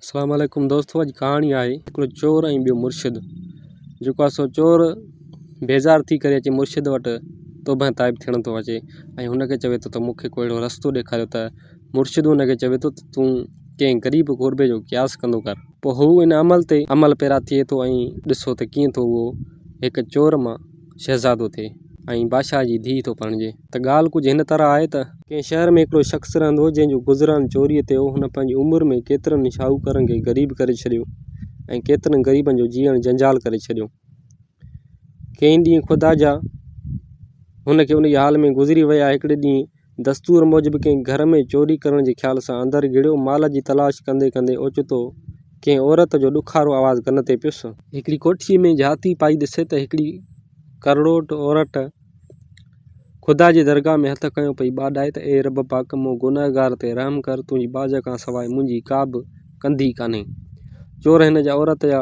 اسلام عليڪم دوستو اڄ ڪهاڻي آهي هڪڙو چور ۽ ٻيو مرشد جيڪو آهي سو چور بيزار ٿي ڪري اچي مرشد وٽ توبه تائب ٿيڻ ٿو اچي ۽ هن کي چوي ٿو ته مون کي ڪو اهڙو رستو ڏيکاريو ته مرشد هن کي چوي ٿو ته تون ڪنهن غريب غربي جو قياس ڪندو ڪر پوء هو ان عمل تي عمل پيرا ٿئي ٿو ۽ ڏسو ته ڪيئن ٿو اهو هڪ چور مان شهزادو ٿئي ۽ بادشاهه جي ڌيء ٿو پرڻجي ته ڳالهه ڪجهه هن طرح آهي ته. ڪنهن شهر ۾ هڪڙو شخص رهندو هو، جنهن جو گذران چوريء تي هو. هن پنهنجي عمر ۾ ڪيترن ئي شاهوڪارن کي غريب ڪري ڇڏيو ۽ ڪيترن غريبن جو جيئڻ جنجال ڪري ڇڏيو. ڪئين ڏينهن خدا جا هن کي انهيء حال ۾ گذري ويا. هڪڙي ڏينهن دستور موجب ڪنهن گهر ۾ چوري ڪرڻ جي خيال سان اندر گهڙيو. مال جي تلاش ڪندي ڪندي اوچتو ڪنهن عورت جو ڏکارو آواز ڪن تي پيس. هڪڙي ڪوٺيء ۾ جهاتي پائي ڏسي ته هڪڙي ڪرڙوٽ عورت خدا جي درگاهه ۾ هٿ کنيو پئي ٻاڏائي ته اي رب پاڪ! مون گنهگار تي رحم ڪر، تنهنجي ٻاجهه کان سواء منهنجي ڪا به ڪنڌي ڪانهي. چور هن جا عورت جا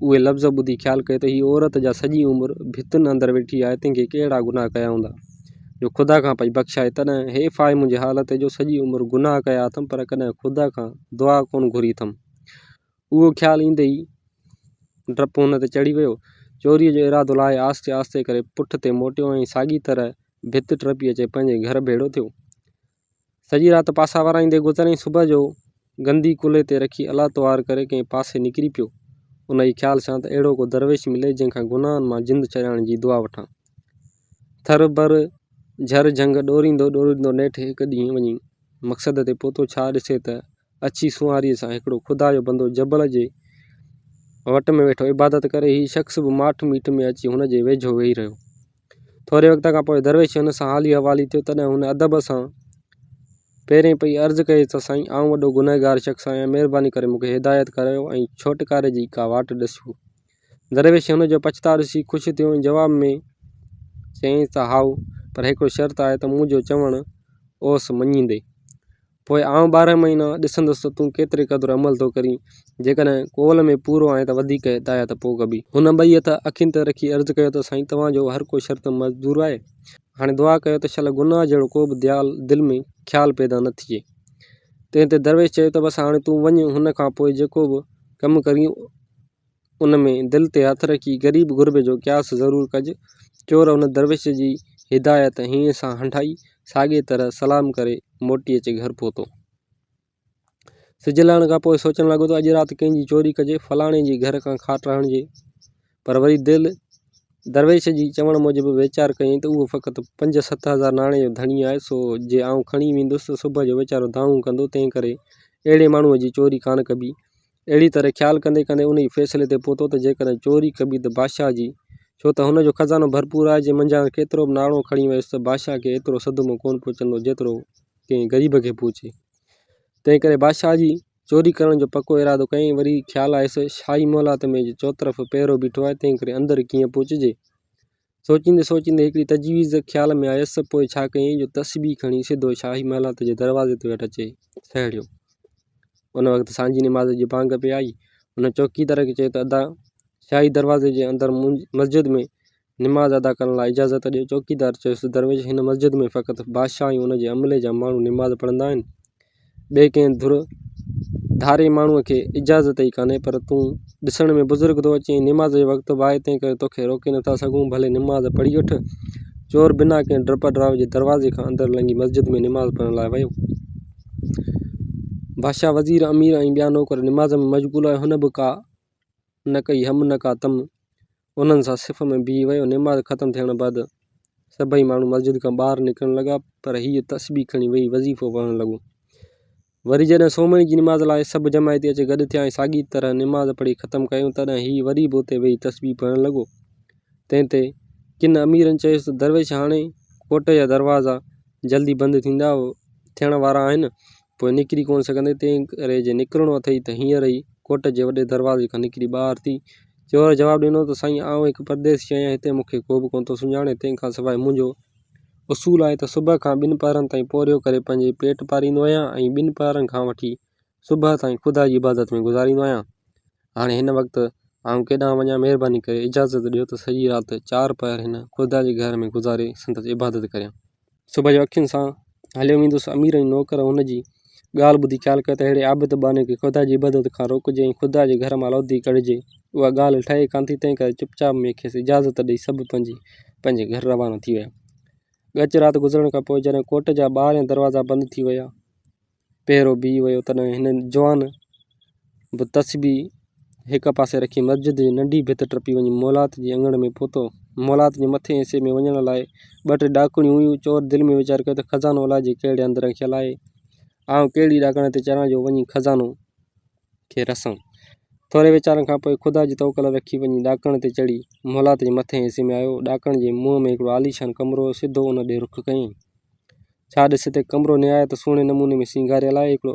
اهي لفظ ٻڌي خيال ڪيو ته هيء عورت جا سڄي عمر ڀتين اندر ويٺي آهي، تنهن کي ڪهڙا گناهه ڪيا هوندا، جو خدا کان پئي بخشائي. تڏهن حيف آهي منهنجي حال تي، جو سڄي عمر گناهه ڪيا اٿم، پر ڪڏهن خدا کان دعا ڪونه گهري اٿم. اهو خيال ايندي ئي ڊپ هن تي چڙهي ويو. چوريء جو ارادو لاهي آهستي آهستي ڪري پٺ تي موٽيو ۽ ساڳي طرح ڀت ٽپي اچي پنهنجي گهر ڀيڙو ٿيو. سڄي رات پاسا ورائيندي گذريائين. صبح جو گندي ڪلهي تي رکي الله توهار ڪري ڪنهن پاسي نڪري پيو. انهيء خيال سان ته اهڙو ڪو درويش ملي جنهن کان گناهن مان جند ڇڏائڻ جي دعا وٺان. ٿر بر جهر جهنگ ڏوريندو ڏوريندو نيٺ هڪ ڏينهن وڃي مقصد تي پهتو. ڇا ڏسي ته اڇي سنواريء سان هڪڙو خدا جو بندو جبل جي وٽ ۾ ويٺو عبادت ڪري. هي شخص به ماٺ ميٺ ۾ اچي هن جي ويجهو ويهي رهيو. ٿوري وقت کان پوء درويش هن سان حالي حوالي ٿيو، تڏهن هن ادب سان پيرين پئي عرض ڪيس ته سائين، آئون وڏو گنهگار شخص آهيان، مهرباني ڪري مون کي هدايت ڪريو ۽ ڇوٽڪاري جي ڪا واٽ ڏسيو. درويش هن جو پڇتاء ڏسي خوش ٿيو ۽ جواب ۾ چيائينس ته هائو، پر هڪڙو شرط آهي ته منهنجو چوڻ اوس مڃيندين. پوء آئون 12 مهينا ڏسندس ته تون ڪيتري قدر عمل ٿو ڪرين. جيڪڏهن قول ۾ پورو آهين ته وڌيڪ هدايت پوء ڪبي. هن ٻئي هٿ اکين تي رکي عرض ڪيو ته سائين توهان جو هر ڪو شرط منظور آهي. هاڻي دعا ڪيو ته شل گناهه جهڙو ڪو به دل ۾ خيال پيدا نه ٿئي. تنهن تي درويش چيو ته بس هاڻي تون وڃ هن کان پوء جيڪو به ڪم ڪرين ان ۾ دل تي هٿ رکي غريب غربي جو قياس ضرور ڪج. چور ان درويش جي هدايت هينئين سان هنڍائي، ساڳيء طرح سلام ڪري موٽي اچي گهر پهتو. سج لهڻ کان پوء سوچڻ لڳو ته اڄ رات ڪنهن جي چوري ڪجي، فلاڻي جي گهر کان کاٽ هڻجي. پر وري دل درويش جي چوڻ موجب ويچار ڪيائين ته اهو فقط پنج ست هزار ناڻي جو ڌڻي آهي، سو جي آئون کڻي ويندس ته صبح جو ويچارو دانهون ڪندو، تنهن ڪري اهڙي ماڻهوء جي چوري ڪانه ڪبي. اهڙي طرح خيال ڪندي ڪندي انهيء فيصلي تي پهتو ته جيڪڏهن چوري ڪبي ته بادشاهه جي، ڇو ته هن جو خزانو ڀرپور آهي، جي منجهانئس ڪيترو به ناڻو کڻي ويس ته بادشاهه کي ايترو صدمو ڪونه پهچندو، جيترو ڪنهن غريب کي پهچي. تنهنڪري بادشاهه جي چوري ڪرڻ جو پڪو ارادو ڪيائين. وري خيال آيس، شاهي محلات ۾ چوطرف پهرو بيٺو آهي، تنهنڪري اندر ڪيئن پهچجي؟ سوچيندي سوچيندي هڪڙي تجويز خيال ۾ آيس، پوء ڇا ڪيائين جو تسبيح کڻي سڌو شاهي محلات جي دروازي تي وٽ اچي سهڙيو. ان وقت سانجهي نماز جي بانگ پئي آئي. هن چوڪيدار کي چيو ته ادا، شاهي دروازي جي اندر مسجد ۾ نماز ادا ڪرڻ لاء اجازت ڏيو. چوڪيدار چيس ته درويش، هن مسجد ۾ فقط بادشاهه ۽ ان جي عملي جا ماڻهو نماز پڙهندا آهن. ٻئي ڪنهن ڌر ڌارئي ماڻهوء کي اجازت ئي ڪانهي، پر تون ڏسڻ ۾ بزرگ ٿو اچين ۽ نماز جو وقت به آهي، تنهنڪري توکي روڪي نٿا سگهون، ڀلي نماز پڙهي وٺ. چور بنا ڪنهن ڊپ ڊراء جي دروازي کان اندر لنگهي مسجد ۾ نماز پڙهڻ لاء ويو. بادشاهه، وزير، امير ۽ ٻيا نوڪر نماز ۾ مشغول هئا. هن به ڪا نه ڪئي هم نه ڪا تم، انهن سان صف ۾ بيهي ويو. نماز ختم ٿيڻ بعد سڀئي ماڻهو مسجد کان ٻاهر نڪرڻ لڳا، پر هيء تسبيح کڻي ويهي وظيفو پڙهڻ لڳو. وري جڏهن سومهڻي جي نماز لاء سڀ جماعتي اچي گڏ ٿيا ۽ ساڳي طرح نماز پڙهي ختم ڪيائون، تڏهن هيء وري به اتي ويهي تسبيح پڙهڻ لڳو. تنهن تي ڪن اميرن چيس ته درويش هاڻي ڪوٽ جا دروازا جلدي بند ٿيندا ٿيڻ وارا آهن، پوء نڪري ڪونه سگهندين، تنهن ڪري جي نڪرڻو اٿئي ته هينئر ئي ڪوٽ جي وڏي دروازي کان نڪري ٻاهر ٿي. چور جواب ڏنو ته سائين آئون هڪ پرديسي آهيان، هتي مون کي ڪوبه ڪونه ٿو سڃاڻي، تنهن کان سواء منهنجو اصول آهي ته صبح کان ٻن پهرن تائين پورهيو ڪري پنهنجي پيٽ پاريندو آهيان ۽ ٻن پهرن کان وٺي صبح تائين خدا جي عبادت ۾ گذاريندو آهيان. هاڻي هن وقت آئون ڪيڏانهن وڃان، مهرباني ڪري اجازت ڏيو ته سڄي رات چار پهر هن خدا جي گهر ۾ گذاري سندس عبادت ڪريان. صبح جو اکين سان هليو ويندس. امير ۽ نوڪر هن جي ڳالهه ٻڌي خيال ڪيو ته ههڙي عابد ٻانهي کي خدا جي عبادت کان روڪجي ۽ خدا جي گهر مان لوڌي ڪڍجي، اها ڳالهه ٺهي ڪانه ٿي، تنهنڪري چپ چاپ ۾ کيس اجازت ڏئي سڀ پنهنجي پنهنجي گهر روانا ٿي ويا. ڳچ رات گذرڻ کان پوء جڏهن ڪوٽ جا ٻاهريان دروازا بند ٿي ويا، پهرو بيهي ويو، تڏهن هن جوان به تسبيح هڪ پاسي رکي مسجد جي ننڍي ڀت ٽپي وڃي محلات جي اڱڻ ۾ پهتو. محلات جي مٿئين حصي ۾ وڃڻ لاء ٻه ٽي ڏاڪڻيون هيون. چور دل ۾ ويچار ڪيو ته خزانو الائجي ڪهڙي هنڌ رکيل آهي. آئون ڪهڙي ڏاڪڻ تي چڙهان جو وڃي خزانو کي رسان. ٿوري ويچارڻ کان پوء خدا جي توڪل رکي وڃي ڏاڪڻ تي چڙهي محلات جي مٿئين حصي ۾ آيو. ڏاڪڻ جي منهن ۾ هڪڙو عاليشان ڪمرو هو، سڌو ان ڏي رخ ڪيائين. ڇا ڏسي ته ڪمرو نهايت سهڻي نموني ۾ سينگاريل آهي. هڪڙو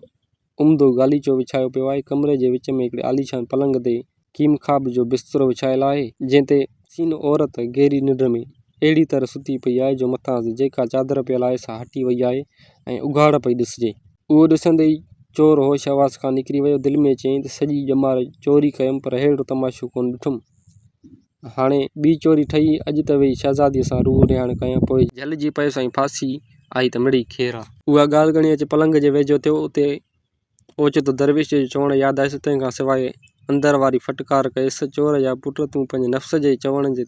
عمدو غاليچو وڇايو پيو آهي. ڪمري جي وچ ۾ هڪڙي عاليشان پلنگ تي ڪيمخاب جو بسترو وڇايل آهي، جنهن تي حسين عورت گهري ننڊ ۾ اهڙي طرح ستي پئي آهي جو مٿانئس جيڪا چادر پيل آهي سا هٽي وئي آهي ۽ اگهاڙ پئي ڏسجي. اهو ڏسندي ئي چور هوش حواس کان نڪري ويو. دل ۾ چيائين ته سڄي ڄمار چوري ڪيم پر ههڙو تماشو ڪونه ڏٺم. هاڻي ٻي چوري ٺهي، اڄ ته ويهي شهزاديء سان روح رهاڻ ڪيان، پوء جهلجي پيس ۽ ڦاسي آئي ته مڙئي خير آ. اها ڳالهه ڳڻي اچي پلنگ جي ويجهو ٿيو، اتي اوچتو درويش جو چوڻ ياد آيس، تنهن کان سواء اندر واري ڦٽڪار ڪيس، چور جا پٽ، تون پنهنجي نفس جي چوڻ جي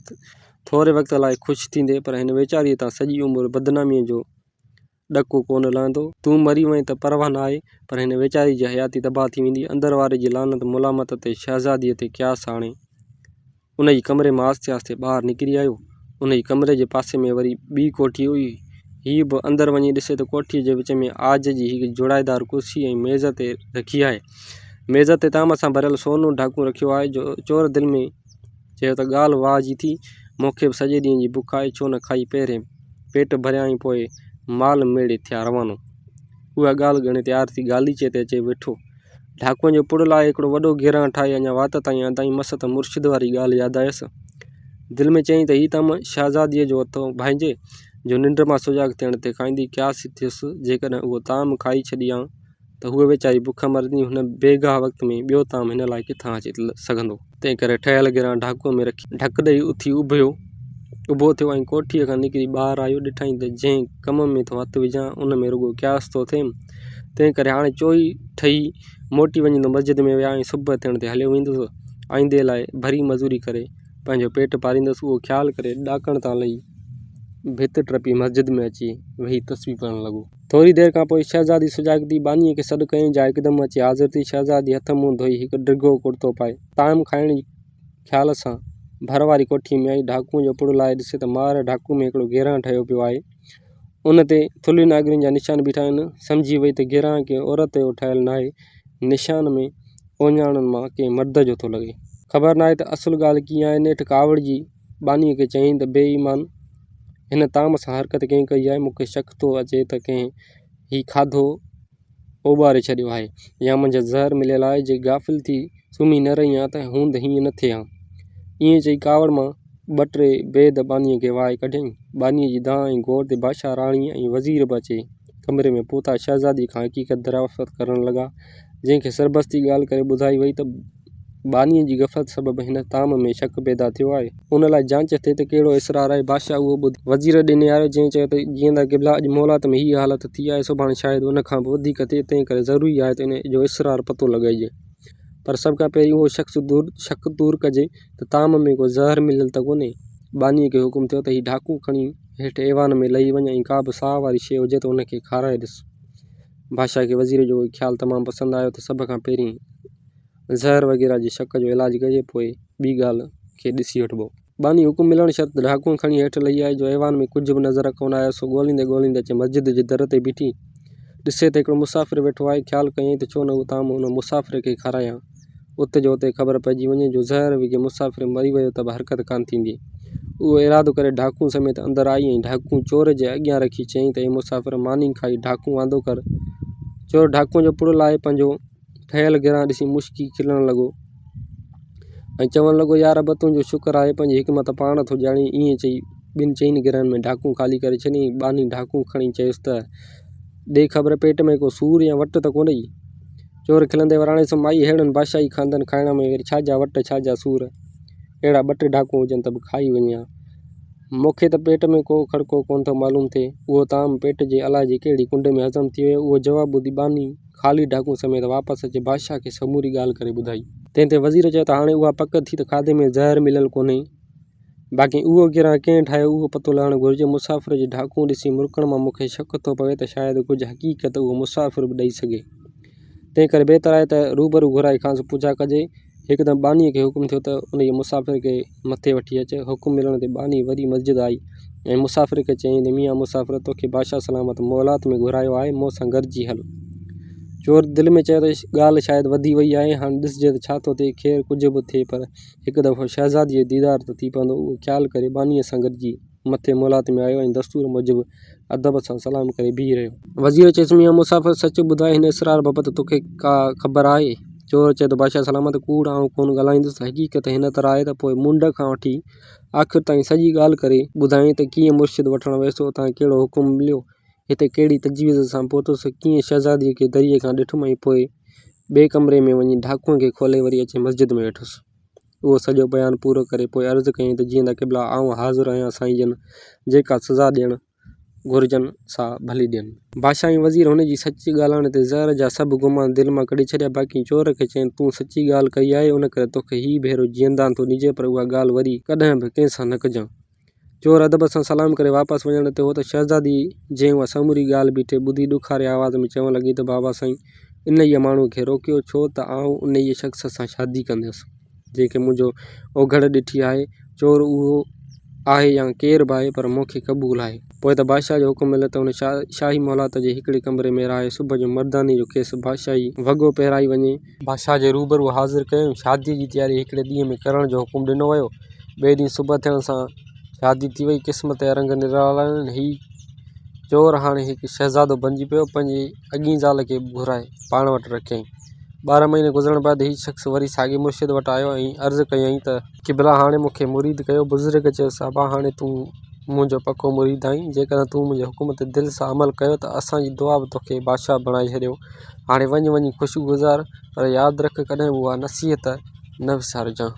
ٿوري وقت لاء خوش ٿيندين، پر هن ويچاريء تان سڄي عمر بدناميء جو ڏڪو ڪونه لهندو. تون مري وئين ته پرواهه ناهي، پر هن ويچاري جي حياتي تباهه ٿي ويندي. اندر واري جي لعنت ملامت تي شهزاديء تي قياس آڻي، انهيء ڪمري مان آهستي آهستي ٻاهر نڪري آيو. انهيء ڪمري جي پاسي ۾ وري ٻي ڪوٺي هئي. هيء به اندر وڃي ڏسي ته ڪوٺيء جي وچ ۾ عاج جي هڪ جڙائيدار ڪرسي ۽ ميز تي رکي آهي. ميز تي طعام سان ڀريل سونو ڍاڪون رکيو آهي. چور دل ۾ چيو ته ڳالهه واهه جي ٿي، مون کي به سڄي ڏينهن جي بک آهي، ڇو نه کائي پهرين پيٽ ڀريان ۽ پوء مال ميڙي ٿيان روانو. اها ڳالهه ڳڻي تيار ٿي غاليچي تي اچي ويٺو. ڍاڪونء جو پڙ لاهي هڪڙو وڏو گيران ٺاهي اڃا وات تائين آندائين مس ته مرشد واري ڳالهه ياد آيس. دل ۾ چيائين ته هي طعام شهزاديء جو اٿو ڀائنجي، جو ننڊ مان سجاڳ ٿيڻ تي کائيندي. قياس ٿيس، جيڪڏهن اهو طعام کائي ڇڏيان ته هوء ويچاري بک مرندي، هن بيگاهه وقت ۾ ٻيو طعام هن لاء ڪٿان اچي سگهندو. تنهن ڪري ٺهيل گران ڍاڪوء ۾ رکي ڍڪ ڏيئي اٿي اڀو ٿيو ۽ ڪوٺيء کان نڪري ٻاهر آيو. ڏٺائين ته جنهن ڪم ۾ ٿو هٿ وجهان، ان ۾ رڳو قياس ٿو ٿئيم. تنهن ڪري هاڻي چوئي ٺهي موٽي وڃي ٿو مسجد ۾ ويهان ۽ صبح ٿيڻ تي هليو ويندس. آئيندي لاء ڀري مزوري ڪري پنهنجو پيٽ پاريندس. اهو خيال ڪري ڏاڪڻ تان لهي ڀت ٽپي مسجد ۾ اچي ويهي تسبيح پڙهڻ لڳو. ٿوري دير کان پوء شهزادي سجاڳ ٿي ٻانهيء کي سڏ ڪيائين، جا هڪدم اچي حاضر ٿي. شهزادي هٿ منهن ڌوئي هڪ ڊگهو ڪڙتو پائي، طعام کائڻ جي خيال سان ڀر واري ڪوٺيء ۾ آئي. ڍاڪونء جو پڙ لاهي ڏسي ته مار ڍاڪونء ۾ هڪڙو گيران ٺهيو پيو آهي. ان تي ٿلهين آڱرين جا نشان بيٺا آهن. سمجهي وئي ته گيران ڪنهن عورت جو ٺهيل ناهي. نشان ۾ اهڃاڻن مان ڪنهن مرد جو ٿو لڳي. خبر ناهي ته اصل ڳالهه ڪيئن آهي. نيٺ ڪاوڙجي ٻانهيء کي چيائين ته بي ايمان! هن طعام سان حرڪت ڪنهن ڪئي آهي؟ مون کي شڪ ٿو اچي ته ڪنهن هي کاڌو اوٻاري ڇڏيو آهي يا منجهس زهر مليل آهي. جي غافل ٿي سمهي نه رهين ها ته هوند هيئن نه ٿئي ها. ائين چئي ڪاوڙ مان ٻه ٽي بيد ٻانهيء کي وهائي ڪڍيائين. ٻانهيء جي دانهن ۽ گوڙ تي بادشاهه، راڻي ۽ وزير به اچي ڪمري ۾ پهتا. شهزاديء کان حقيقت دريافت ڪرڻ لڳا، جنهن کي سربستي ڳالهه ڪري ٻڌائي وئي ته ٻانهيء جي غفلت سبب هن طعام ۾ شڪ پيدا ٿيو آهي. ان لاء جانچ ٿئي ته ڪهڙو اسرار آهي. بادشاهه اهو ٻڌي وزير ڏي نهاريو، جنهن چيو ته جيئندا قبلا، اڄ محلات ۾ هيء حالت ٿي آهي، سڀاڻي شايد ان کان به وڌيڪ ٿئي، تنهن ڪري ضروري آهي ته ان جو اسرار پتو لڳائجي. پر سڀ کان پهرين اهو شڪ دور ڪجي ته طعام ۾ ڪو زهر مليل ته ڪونهي. ٻانهيء کي حڪم ٿيو ته هي ڍاڪون کڻي هيٺ ايوان ۾ لهي وڃ ۽ ڪا به ساهه واري شيء هجي ته ان کي کارائي ڏس. بادشاهه کي وزير جو اهو خيال تمام پسند آيو ته سڀ کان پهرين زهر وغيره جي شڪ جو علاج ڪجي پوء ٻي ڳالهه کي ڏسي وٺبو. ٻانهي حڪم ملڻ شرط ڍاڪون کڻي هيٺ لهي آئي جو ايوان ۾ ڪجهه به نظر ڪونه آيس سو ڳوليندي ڳوليندي اچي مسجد جي در تي بيٺي. ڏسي ته هڪڙو مسافر ويٺو آهي. خيال ڪيائين ته ڇو نه اهو طعام ان مسافر کي کارايان. ات جو اتي خبر پئجي وڃي جو زهر وگهي مسافر مري ويو ته به حرڪت ڪانه ٿيندي. اهو ارادو ڪري ڍاڪون سميت اندر آئي ۽ ڍاڪون چور جي اڳيان رکي چيائين ته اي مسافر ماني کائي ڍاڪون واندو ڪر. چور ڍاڪون جو پڙ لاهي پنهنجو ٺهيل گران ڏسي مشڪي کلڻ لڳو ۽ چوڻ لڳو يا رب تنهنجو شڪر آهي پنهنجي حڪمت پاڻ ٿو ڄاڻين ائين چئي ٻن چئن گرهن ۾ ڍاڪون خالي ڪري ڇڏيائين ٻانهي ڍاڪون کڻي چيس ته ڏي خبر پيٽ ۾ ڪو سور يا وٽ ته ڪونهي چور کلندي وراڻيس مائي ههڙن بادشاهي کاڌن کائڻ ۾ وري ڇا جا وٽ ڇا جا سور اهڙا ٻه ٽي ڍاڪون هجن ته به کائي وڃين ها مون کي ته پيٽ ۾ ڪو کڙڪو ڪونه ٿو معلوم ٿئي اهو طعام پيٽ جي الائجي ڪهڙي ڪنڊ ۾ هضم ٿي ويو اهو جواب ٻڌي ٻانهي خالي ڍاڪون سميت واپس اچي بادشاهه کي سموري ڳالهه ڪري ٻڌائي. تنهن تي وزير چيو ته هاڻي اها پڪ ٿي ته کاڌي ۾ زهر مليل ڪونهي. باقي اهو گران ڪنهن ٺاهيو اهو پتو لهڻ گهرجي. مسافر جي ڍاڪون ڏسي مرڪڻ مان مون کي شڪ ٿو پوي ته شايد ڪجهه حقيقت اهو مسافر به ڏئي سگهي. تنهن ڪري بهتر آهي ته روبرو گهرائي کانئس پڇا ڪجي. هڪدم ٻانهيء کي حڪم ٿيو ته انهيء مسافر کي مٿي وٺي اچ. حڪم ملڻ تي ٻانهي وري مسجد آئي ۽ مسافر کي چيائين ته ميان مسافر توکي بادشاهه سلامت محلات ۾ گهرايو آهي، مون سان گڏجي هل. چور دل ۾ چيو ته ڳالهه شايد وڌي وئي آهي، هاڻ ڏسجي ته ڇا ٿو ٿئي. خير ڪجهه به ٿئي پر هڪ دفعو شهزاديء جو ديدار ته ٿي پوندو. اهو خيال ڪري ٻانهيء سان گڏجي مٿي محلات ۾ آيو ۽ دستور موجب ادب سان سلام ڪري بيهي رهيو. وزير چيس، ميان مسافر سچ ٻڌاء هن اسرار بابت توکي ڪا خبر آهي؟ چور چيو ته بادشاهه سلامت ڪوڙ آئون ڪونه ڳالهائيندس، حقيقت هن طرح آهي ته پوء منڍ کان وٺي آخر تائين سڄي ڳالهه ڪري ٻڌايائين ته ڪيئن مرشد وٺڻ ويس، اتان ڪهڙو حڪم مليو، هتي ڪهڙي تجويز سان پهتس، ڪيئن شهزاديء کي دريء کان ڏٺم ۽ پوء ٻئي ڪمري ۾ وڃي ڍاڪونء کي کولي وري اچي مسجد ۾ ويٺس. اهو سڄو بيان پورو ڪري پوء عرض ڪيائين ته جيئندا قبلا آئون حاضر آهيان سائين جن جيڪا سزا ڏيڻ گهرجن سا ڀلي ڏين. بادشاهه ۽ وزير هن جي سچ ڳالهائڻ تي زهر جا سڀ گمان دل مان ڪڍي ڇڏيا باقي چور کي چيائين تون سچي ڳالهه ڪئي آهي ان ڪري توکي هي ڀيرو جيئندان ٿو ڏجي پر اها ڳالهه وري ڪڏهن به ڪنهن سان نه ڪجان. چور ادب سان سلام ڪري واپس وڃڻ تي هو ته شهزادي جنهن اها سموري ڳالهه بيٺي ٻڌي ڏکاري آواز ۾ چوڻ لڳي ته بابا سائين انهيء ماڻهوء کي روڪيو ڇو ته آئون انهيء شخص سان شادي ڪنديس جنهن کي منهنجو اوگهڙ ڏٺي آهي. چور اهو آهي يا ڪير به آهي پر مون کي قبول آهي. پوء ته بادشاهه جو حڪم مليو ته هن شاهي محلات جي هڪڙي ڪمري ۾ رهائي صبح جو مرداني جو کيس بادشاهي وڳو پهرائي وڃي بادشاهه جي روبرو حاضر ڪيو ۽ شاديء جي تياري هڪڙي ڏينهن ۾ ڪرڻ جو حڪم ڏنو ويو. ٻئي ڏينهن صبح ٿيڻ سان شادي ٿي وئي. قسمت جا رنگ نرالا آهن. هي چور هاڻي هڪ شهزادو بنجي پيو. پنهنجي اڳئين زال کي به گهرائي پاڻ وٽ رکيائين. 12 مهينا گذرڻ بعد هي شخص وري ساڳئي مرشد وٽ آيو ۽ عرض ڪيائين ته. قبلا هاڻي مون کي مريد ڪيو. بزرگ چيس، ابا هاڻي تون منهنجو پڪو مريد آهين. جيڪڏهن تون منهنجي حڪم تي دل سان عمل ڪيو ته اسان جي دعا به توکي بادشاهه بڻائي ڇڏيو. هاڻي وڃ وڃي خوش گذار پر ياد رک ڪڏهن به اها نصيحت نه وسارجان.